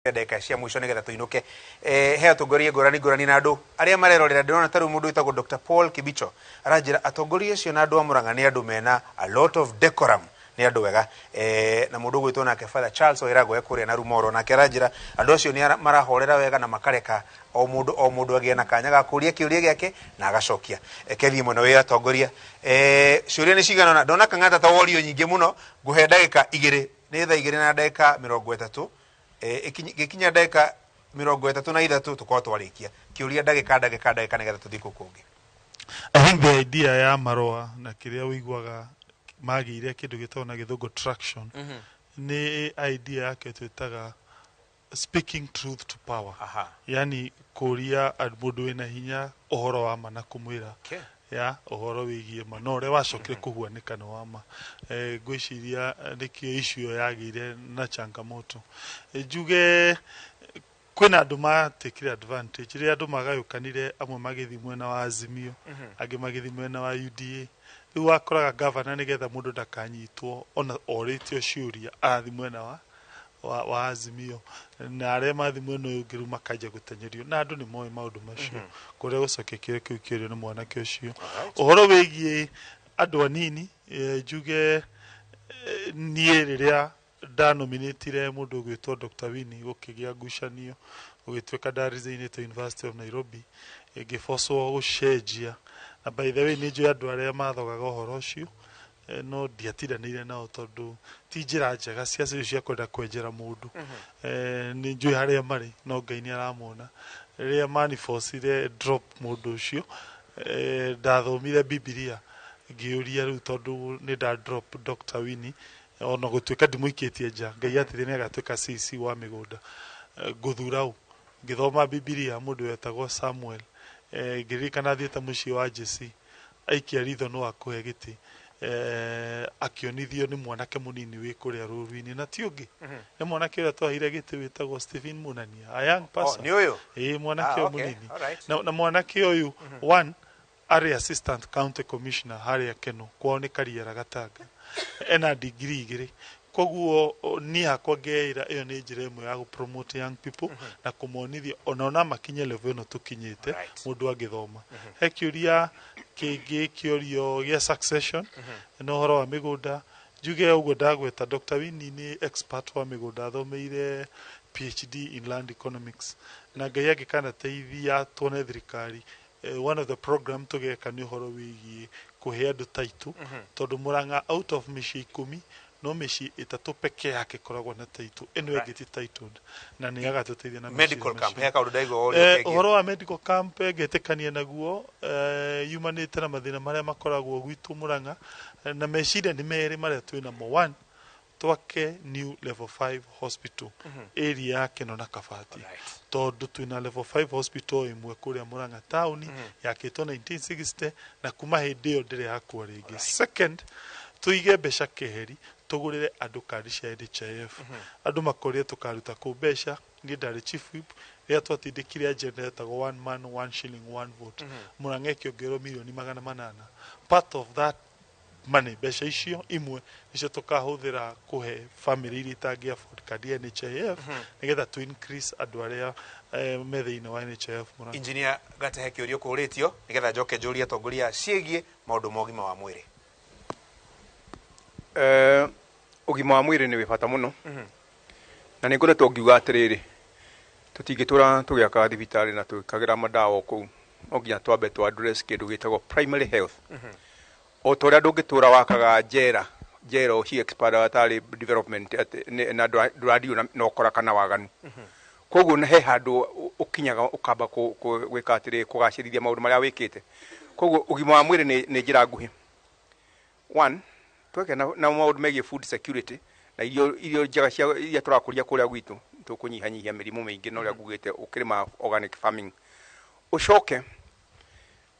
Ndagĩka cia mũico nĩgetha tũinũke. He atongoria ngũrani ngũrani na andũ arĩa marerorera, ndĩrona ta rĩu mũndũ wĩtagwo Dr. Paul Kibicho aranjĩra atongoria acio na andũ a Murang'a nĩ andũ mena a lot of decorum, nĩ andũ ega. Na mũndũ ũgwĩtwo nake Father Charles Oirago e kũrĩa na Rumoro, nake aranjĩra andũ acio nĩ marahorera wega na makareka o mũndũ o mũndũ agĩe na kanya ga kũria kĩũria gĩake na agacokia. Kethiĩ mwena wĩ atongoria. Ciũria nĩ cigana ũna, ndona Kang'ata ta worio nyingĩ mũno, ngũhe ndagĩka 2, nĩ thaa 2:30. Gĩkinya ndagĩka 33 tũkorwo twarĩkia. Kĩũria ndagĩka ndagĩka ndagĩka nĩgetha tũthiĩ kũu kũngĩ. I think the idea ya marũa na kĩrĩa ũiguaga magĩire kĩndũ gĩtagwo na Gĩthũngũ traction nĩ idea yake twĩtaga speaking truth to power. Yani kũria mũndũ wĩna hinya ũhoro wa ma na kũmwĩra ya ũhoro wĩgiĩ ma no ũrĩa wacokire kũhuanĩka nĩ wa ma. Ngwĩciria nĩkĩo issue ĩyo yagĩire na changamoto. Njuge kwĩna andũ matekire advantage rĩrĩa andũ magayũkanire, amwe magĩthiĩ mwena wa Azimio, angĩ magĩthiĩ mwena wa UDA. Rĩu wakoraga gavana, nĩgetha mũndũ ndakanyitwo ona orĩtio ciũria, arathiĩ mwena wa Azimio, na arĩa mathiĩ mwena ũyũ ũngĩ rĩu makanjia gũtenyerio, na andũ nĩ moĩ maũndũ macio. Kũrĩa gũcokia kĩũria kĩu kĩũrio nĩ mwanake ũcio, ũhoro wĩgiĩ andũ anini, njuge niĩ rĩrĩa ndanominĩtire mũndũ ũgwĩtwo Dr. Winnie, gũkĩgĩa ngucanio, gũgĩtuĩka ndaresignĩte University of Nairobi, ngĩbocwo gũcenjia. Na by the way, nĩ njũĩ andũ arĩa mathogaga ũhoro ũcio, no ndiatindanĩire nao tondũ ti njĩra njega ciaca icio cia kwenda kwenjera mũndũ. Nĩ njũĩ harĩa marĩ, no Ngai nĩ aramona. Rĩrĩa manibocire drop mũndũ ũcio, ndathomire Bibilia ngĩũria rĩu, tondũ nĩ nda drop Dr. Winnie, ona gũtuĩka ndimũikĩtie nja, Ngai atĩrĩ nĩ agatuĩka CC wa mĩgũnda. Ngũthura ũ? Ngĩthoma Bibilia mũndũ wetagwo Samuel, ngĩririkana athiĩte mũciĩ wa Jesse, aikia ritho no akũhe gĩtĩ, akĩonithio nĩ mwanake mũnini wĩ kũrĩa rũru-inĩ, na ti ũngĩ nĩ mwanake ũrĩa twaheire gĩtĩ wĩtagwo Stephen Munania, a young person. Nĩ ũyũ? Ĩĩ, mwanake ũyũ mũnini. Na mwanake ũyũ one arĩ assistant county commissioner harĩa Keno, kwao nĩ Kariera Gatanga, ena degree 2. Koguo niĩ hakwa ngeĩra ĩyo nĩ njĩra ĩmwe ya gũ promote young people na kũmonithia ona makinye level ĩno tũkinyĩte. Mũndũ angĩthoma, he kĩũria kĩngĩ kĩũrio gĩa succession na ũhoro wa mĩgũnda, njuge ũguo ndagweta Dr. Winnie nĩ expert wa mĩgũnda, athomeire PhD in land economics, na Ngai angĩkanateithia tuone thirikari, one of the program tũgeka nĩ ũhoro wĩgiĩ kũhe andũ title, tondũ Murang'a out of mĩciĩ 10 no mĩciĩ 3 peke yake ĩkoragwo na title, ĩno ĩngĩ ti titled, na nĩ agatũteithia na medical camp he kaũndũ ndaigua worio kegiĩ. Ũhoro wa medical camp, ngetĩkania naguo, yumanĩte na mathĩna marĩa makoragwo gwitũ Murang'a, na meciria nĩ merĩ marĩa twĩ namo. One, twake new level 5 hospital area ya Keno na Kabati, tondũ twĩna level 5 hospital ĩmwe kũrĩa Murang'a town yakĩtwo 1960, na kuma hĩndĩ ĩyo ndĩrĩ yakwo rĩngĩ. Second, tũige mbeca keheri tũgũrĩre andũ kandi cia NHIF. Andũ makoria tũkaruta kũ mbeca. Niĩ ndarĩ chief whip rĩrĩa twatindĩkire agenda yetagwo one man one shilling one vote. Murang'a ĩkĩongererwo mirioni 800. Part of that money, mbeca icio imwe nicio tũkahũthĩra kũhe family iria itangĩ afford kandi ya NHIF, nĩgetha to increase andũ arĩa me thĩinĩ wa NHIF Murang'a. Engineer Gatehe, kĩũria ũkũrĩtio nĩgetha njoke njũrie atongoria ciĩgiĩ maũndũ ma ũgima wa mwĩrĩ. Ũgima wa mwĩrĩ nĩ wĩ bata mũno, na nĩ ngoretwo ngiuga atĩrĩrĩ, tũtingĩtũra tũgĩakaga thibitarĩ na twĩkagĩra madawa o kũu. No nginya twambe tũ address kĩndũ gĩtagwo primary health. O ta ũrĩa ndũngĩtũra wakaga njera, njera ũci expandaga tarĩ development atĩ na ndũradio na ũkora kana waganu. Koguo na he handũ ũkinyaga ũkamba gwĩka atĩrĩ, kũgacĩrithia maũndũ marĩa wĩkĩte. Koguo ũgima wa mwĩrĩ nĩ njĩra nguhĩ. One, tweke na maũndũ megiĩ food security na irio njega cia iria tũrakũria kũrĩa gwitũ, tũkũnyihanyihia mĩrimũ mĩingĩ na ũrĩa ngugĩte ũkĩrĩma organic farming. Ũcoke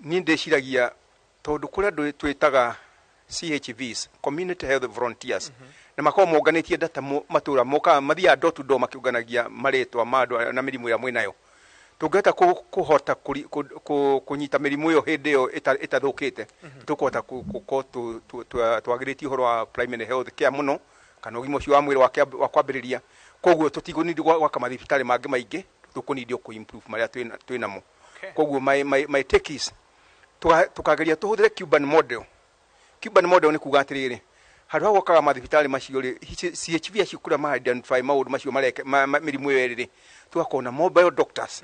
niĩ ndĩciragia tondũ kũrĩ andũ twĩtaga CHVs, community health volunteers, na makoragwo monganĩtie data matũra mokaga mathiaga door to door makĩũnganagia marĩtwa ma andũ na mĩrimũ ĩrĩa mwĩnayo. Tũngĩhota kũhota kũnyita mĩrimũ ĩyo hĩndĩ ĩyo ĩtathũkĩte, tũkũhota gũkorwo twagĩrĩtie ũhoro wa primary health care mũno, kana ũgima ũcio wa mwĩrĩ wa kwambĩrĩria. Koguo tũtigũnindi gwaka mathibitarĩ mangĩ maingĩ, tũkũnindi kũ improve marĩa twĩnamo. Koguo my take is tukageria tũhũthĩre Cuban model. Cuban model nĩ kuga atĩrĩrĩ, handũ ha gwakaga mathibitarĩ macio rĩ, CHV acio kũrĩa ma identify maũndũ macio mareke mĩrimũ ĩyo ĩrĩ rĩ, tũgakorwo na mobile doctors,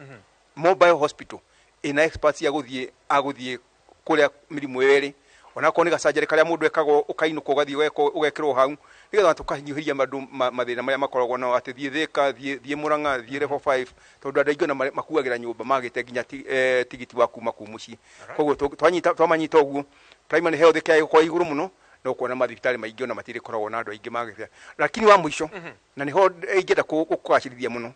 mobile hospital ĩna experts ya gũthiĩ agũthiĩ kũrĩa mĩrimũ ĩyo ĩrĩ, onakorwo nĩ gacanjere karĩa mũndũ ekagwo, ũkainũka ũgathiĩ ũgekĩrwo hau, nĩgetha tũkanyiihĩria andũ mathĩna marĩa makoragwo nao, atĩ thiĩ Thĩka, thiĩ Mũrang'a, thiĩ level 5, tondũ andũ aingĩ ona makuagĩra nyũmba magĩte nginya tigiti wa kuma kuu mũciĩ. Koguo twamanyita ũguo, primary health care ĩgũkorwo igũrũ mũno, no kuona mathibitarĩ maingĩ ona matirĩkoragwo na andũ aingĩ magĩte. Lakini wa mũico, na nĩho ingĩenda kũgacĩrithia mũno,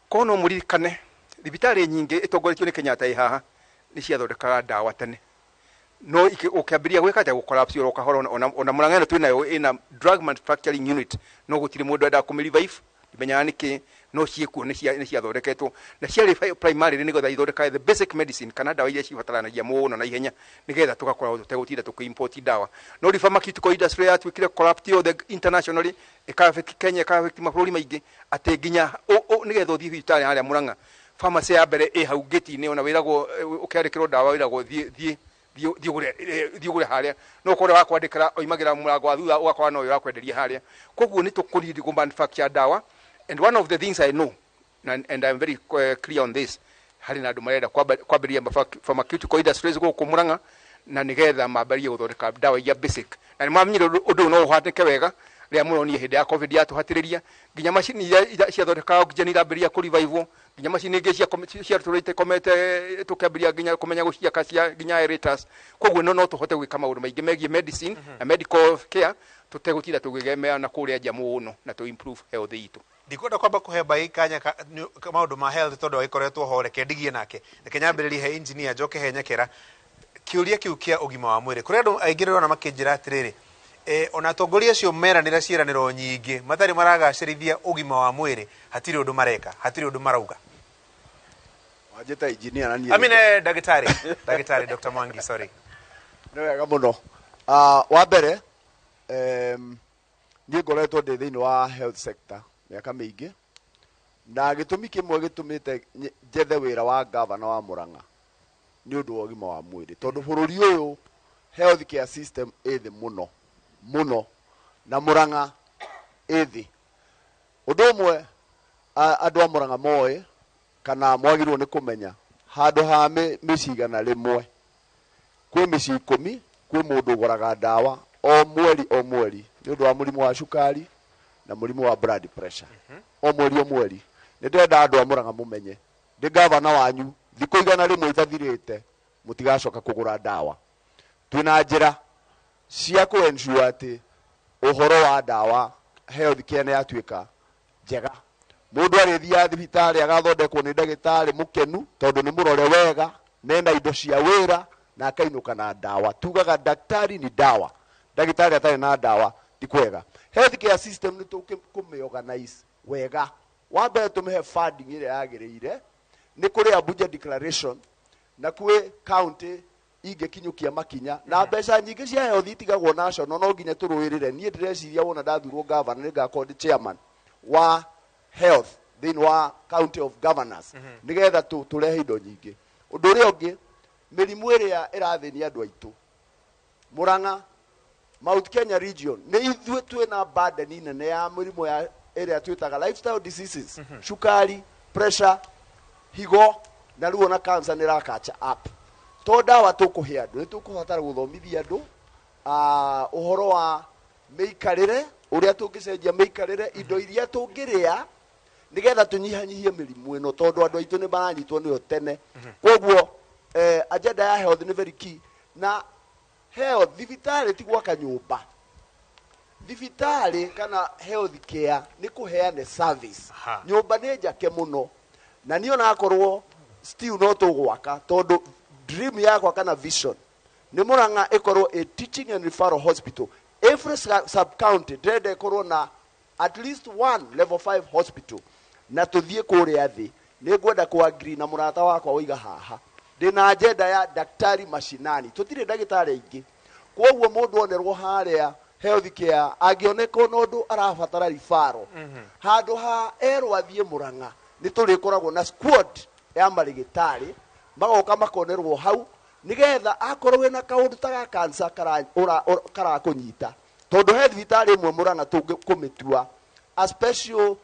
korwo no mũririkane, thibitarĩ nyingĩ ĩtongoretio nĩ Kenyatta ĩ haha nĩ ciathondekaga ndawa tene, no ũkĩambĩrĩria gwĩka atĩa, gũcollapse oro kahora. Ona Mũrang'a ĩno twĩnayo ĩna drug manufacturing unit, no gũtirĩ mũndũ endaga kũmĩ revive, ndimenyaga nĩkĩ, no ciĩkuo, nĩ ciathondeketwo na ciarĩ primarily nĩgetha ithondekage the basic medicine kana ndawa iria cibataranagia mũno na ihenya, nĩgetha tũgakorwo tũtegũtinda tũkĩ-import ndawa. No rĩu pharmaceutical industry yatuĩkire corrupt yothe internationally, ĩka-affect Kenya, ĩka-affect mabũrũri maingĩ, atĩ nginya nĩgetha ũthiĩ thibitarĩ harĩa Mũrang'a, pharmacy ya mbere ĩ hau gate-inĩ, ona wĩragwo ũkĩandĩkĩrwo ndawa wĩragwo thiĩ thiĩ thiĩ thiĩ ũgũre, thiĩ ũgũre harĩa, no ũkorwo wa kwandĩkĩra oimagĩra mũrango wa thutha, ũgakora no ũyũ ũrakwenderia harĩa. Koguo nĩ tũkũnidi kũ manufacture ndawa. And one of the things I know, and I'm very clear on this, harĩ na andũ marenda kwambĩrĩria pharmaceutical industries gũkũ Mũrang'a, na nĩgetha mambĩrĩrie gũthondeka ndawa iria basic. Na nĩ mamenyire ũndũ ũyũ no ũhanĩke wega rĩrĩa mũronire hĩndĩ ya COVID yatũhatĩrĩria, nginya macini iria ciathondekaga oxygen irambĩrĩria kũ revive, nginya macini ingĩ ciatũrĩte komete tũkĩambĩrĩria nginya kũmenya gũciaka cia nginya aerators. Koguo no tũhote gwĩka maũndũ maingĩ megiĩ medicine na medical care tũtegũtinda tũgĩgemea na kũrĩa nja mũno, na tũ improve health itũ. Ndikwenda kwamba kũhe mbai kanya maũndũ ma health, tondũ agĩkoretwo ho, reke ndigie nake, reke nyambĩrĩrie he engineer, njoke he Nyakera. Kĩũria kĩu kĩa ũgima wa mwĩrĩ, kũrĩ andũ aingĩ ndĩrona makĩnjĩra atĩrĩrĩ, ona atongoria acio meranĩra ciĩranĩro nyingĩ, matarĩ maragacĩrithia ũgima wa mwĩrĩ, hatirĩ ũndũ mareka, hatirĩ ũndũ marauga. Wanjĩta engineer na niĩ I mean, ndagĩtarĩ Dr. Mwangi, sorry. Nĩ wega mũno. Wa mbere, niĩ ngoretwo ndĩ thĩinĩ wa health sector mĩaka mĩingĩ, na gĩtũmi kĩmwe gĩtũmĩte njethe wĩra wa gavana wa Mũrang'a nĩ ũndũ wa ũgima wa mwĩrĩ, tondũ bũrũri ũyũ health care system ĩ thĩ mũno mũno, na Mũrang'a ĩ thĩ. Ũndũ ũmwe andũ a Mũrang'a moĩ kana mwagĩrĩirwo nĩ kũmenya, handũ ha mĩciĩ 100 kwĩ mĩciĩ 10 kwĩ mũndũ ũgũraga ndawa o mweri o mweri nĩ ũndũ wa mũrimũ wa cukari na mũrimũ wa blood pressure, o mweri o mweri. Nĩ ndĩrenda andũ a Mũrang'a mũmenye, ndĩ gavana wanyu, thikũ 100 itathirĩte mũtigacoka kũgũra ndawa. Twĩna njĩra cia kũ ensure atĩ ũhoro wa ndawa health care nĩ yatuĩka njega. Mũndũ arĩthiaga thibitarĩ agathondekwo nĩ ndagĩtarĩ mũkenu, tondũ nĩ mũrore wega, nena indo cia wĩra, na akainũka na ndawa. Tugaga daktari ni dawa, ndagĩtarĩ atarĩ na ndawa ti kwega. Health care system nĩ tũkũmĩ wega. Wa mbere tũmĩhe funding ĩrĩa yagĩrĩire, nĩ kũrĩ Abuja Declaration na kwĩ county ingĩkinyũkia makinya na mbeca nyingĩ cia health itigagwo national, no nginya tũrũĩrĩre. Niĩ ndĩreciria wona ndathurwo governor, nĩ ngakorwo ndĩ chairman wa health thĩinĩ wa county of governors, nĩgetha tũrehe indo nyingĩ. Ũndũ ũrĩa ũngĩ, mĩrimũ ĩrĩa ĩrathĩnia andũ aitũ Murang'a, Mount Kenya region, nĩ ithuĩ twĩna burden nene ya mĩrimũ ya ĩrĩa twĩtaga lifestyle diseases, cukari, pressure, higo, na rĩu ona cancer nĩ ĩra catch up. To ndawa tũkũhe andũ, nĩ tũkũbatara gũthomithia andũ ũhoro wa mĩikarĩre, ũrĩa tũngĩcenjia mĩikarĩre, indo iria tũngĩrĩa nĩgetha tũnyihanyihie mĩrimũ ĩno, tondũ andũ aitũ nĩ maranyitwo nĩyo tene. Koguo agenda ya health nĩ very key. Na health, thibitarĩ ti gwaka nyũmba, thibitarĩ kana health care nĩ kũheana service. Nyũmba nĩ njake mũno, na niĩ onakorwo still no tũgwaka, tondũ dream yakwa kana vision nĩ Murang'a ĩkorwo a teaching and referral hospital. Every sub county ndĩrenda ĩkorwo na at least one level 5 hospital, na tũthiĩ kũrĩa thĩ. Nĩ ngwenda kũ agree na mũrata wakwa waiga haha, ndĩna agenda ya daktari mashinani. Tũtirĩ ndagĩtarĩ aingĩ, koguo mũndũ onerwo harĩa Health care angĩoneka na ũndũ arabatara referral, handũ ha erwo athiĩ Mũrang'a, nĩ tũrĩkoragwo na squad ya marĩgĩtarĩ magoka makonerwo hau, nĩgetha akorwo wĩna kaũndũ ta ga cancer karakũnyita, tondũ he thibitarĩ ĩmwe Mũrang'a tũngĩkũmĩtua a special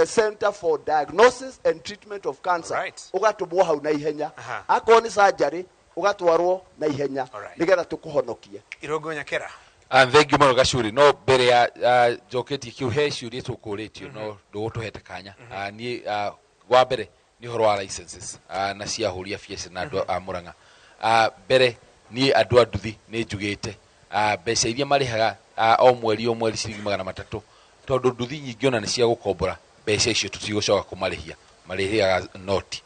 center for diagnosis and treatment of cancer. Ũgatũmwo hau na ihenya. Akorwo nĩ surgery, ũgatwarwo na ihenya, nĩgetha tũkũhonokie. Irũngũ Nyakera. Thank you mũno, Gacuri. No mbere ya njoketie kiu, he ciũria tũkũrĩtio no ndũgũtũhete kanya. Niĩ wa mbere nĩ ũhoro wa licenses na cia ahũri a biacara na andũ a Mũrang'a. Mbere niĩ andũ a nduthi nĩ njugĩte mbeca iria marĩhaga o mweri o mweri, ciringi 300, tondũ nduthi nyingĩ ona nĩ cia gũkombora, mbeca icio tũtigũcoka kũmarĩhia, marĩhĩaga noti.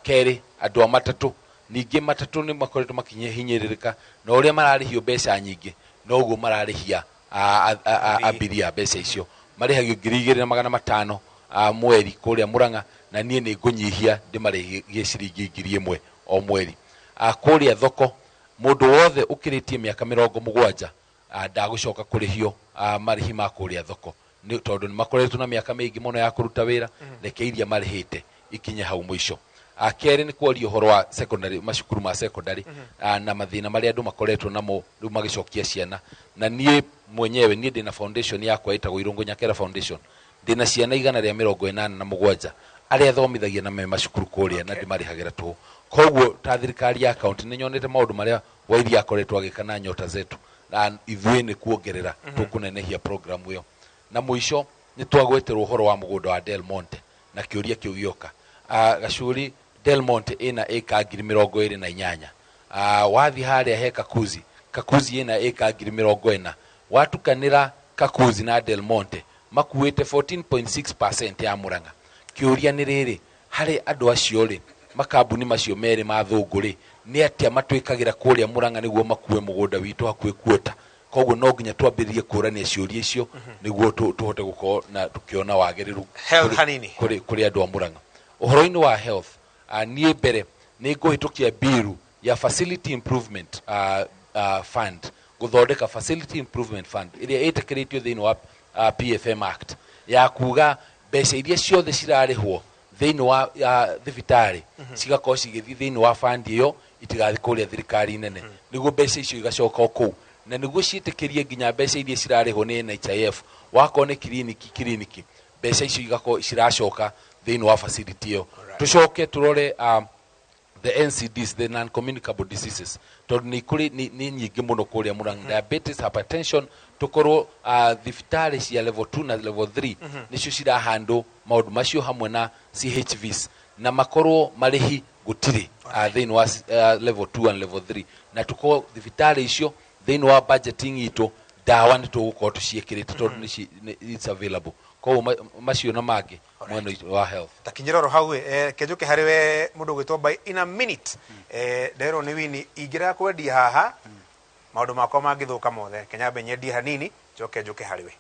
Kerĩ, andũ a matatũ ningĩ, matatũ nĩ makoretwo makihinyĩrĩrĩka na ũrĩa mararĩhio mbeca nyingĩ, noguo mararĩhia abiria mbeca icio. Marĩhagio 2,500 mweri kũrĩa Mũrang'a, na niĩ nĩ ngũnyihia ndĩmarĩhie ciringi 1,000 o mweri. Kũrĩa thoko, mũndũ wothe ũkĩrĩtie mĩaka 70 ndagũcoka kũrĩhio marĩhi ma kũrĩa thoko, nĩ tondũ nĩ makoretwo na mĩaka mĩingĩ mũno ya kũruta wĩra. Reke iria marĩhĩte ikinye hau mũico. Kerĩ nĩ kwaria ũhoro wa secondary, macukuru ma secondary na mathĩna marĩa andũ makoretwo namo rĩu magĩcokia ciana. Na niĩ mwenyewe, niĩ ndĩna foundation yakwa ĩtagwo Irũngũ Nyakera Foundation. Ndĩna ciana 187 arĩa thomithagia na me macukuru kũrĩa, na ndĩmarĩhagĩra tũhũ. Koguo ta thirikari ya county nĩ nyonete maũndũ marĩa Wairia akoretwo agĩka na Nyota Zetu, na ithuĩ nĩ kuongerera tũkũnenehia program ĩyo. Na mũico nĩ twagweterwo ũhoro wa mũgũnda wa Del Monte na kĩũria kĩu gĩoka. Gacuri, Del Monte ĩna ĩka 28,000. Wathiĩ harĩa he Kakuzi, Kakuzi ĩna ĩka 40,000. Watukanĩra Kakuzi na Del Monte, makuĩte 14.6% ya Mũrang'a. Kĩũria nĩ rĩrĩ, harĩ andũ acio rĩ, makambuni macio merĩ ma thũngũ rĩ, nĩ atĩa matwĩkagĩra kũrĩa Mũrang'a nĩguo makue mũgũnda witũ hakuhĩ kuota? Koguo no nginya twambĩrĩrie kũrania ciũria icio nĩguo tũhote gũkorwo na tũkĩona wagĩrĩru Health hanini. kũrĩ andũ a Mũrang'a. Ũhoro-inĩ wa health, niĩ mbere nĩ ngũhĩtũkia biru ya facility improvement fund, gũthondeka facility improvement fund ĩrĩa ĩtĩkĩrĩtio thĩinĩ wa PFM Act, ya kuga mbeca iria ciothe cirarĩhwo thĩinĩ wa thibitarĩ cigakorwo cigĩthiĩ thĩinĩ wa fund ĩyo, itigathiĩ kũrĩa thirikari nene, nĩguo mbeca icio igacoka o kũu, na nĩguo ciĩtĩkĩrie nginya mbeca iria cirarĩhwo nĩ NHIF, wakorwo nĩ kiriniki, mbeca icio igakorwo ciracoka thĩinĩ wa facility ĩyo. Tũcoke tũrore the NCDs, the non-communicable diseases, tondũ nĩ kũrĩ nĩ nyingĩ mũno kũrĩa Murang'a, diabetes, hypertension. Tũkorwo thibitarĩ cia level 2 na level 3 nĩcio cirahandũ maũndũ macio hamwe na CHVs, na makorwo marĩhi gũtirĩ thĩinĩ wa level 2 and level 3, na tũkorwo thibitarĩ icio thĩinĩ wa budgeting itũ, ndawa nĩ tũgũkorwo tũciĩkĩrĩte tondũ it's available. Koguo macio na mangĩ mwena wa health. Takinyĩra oro hau. Kenjuke harĩ we mũndũ ũgwĩtwo by in a minute. Nderwo nĩ wini ingĩrega kwendia haha, maũndũ makwa mangĩthũka mothe. Kenyambe nyendie hanini, njoke njũke harĩ we.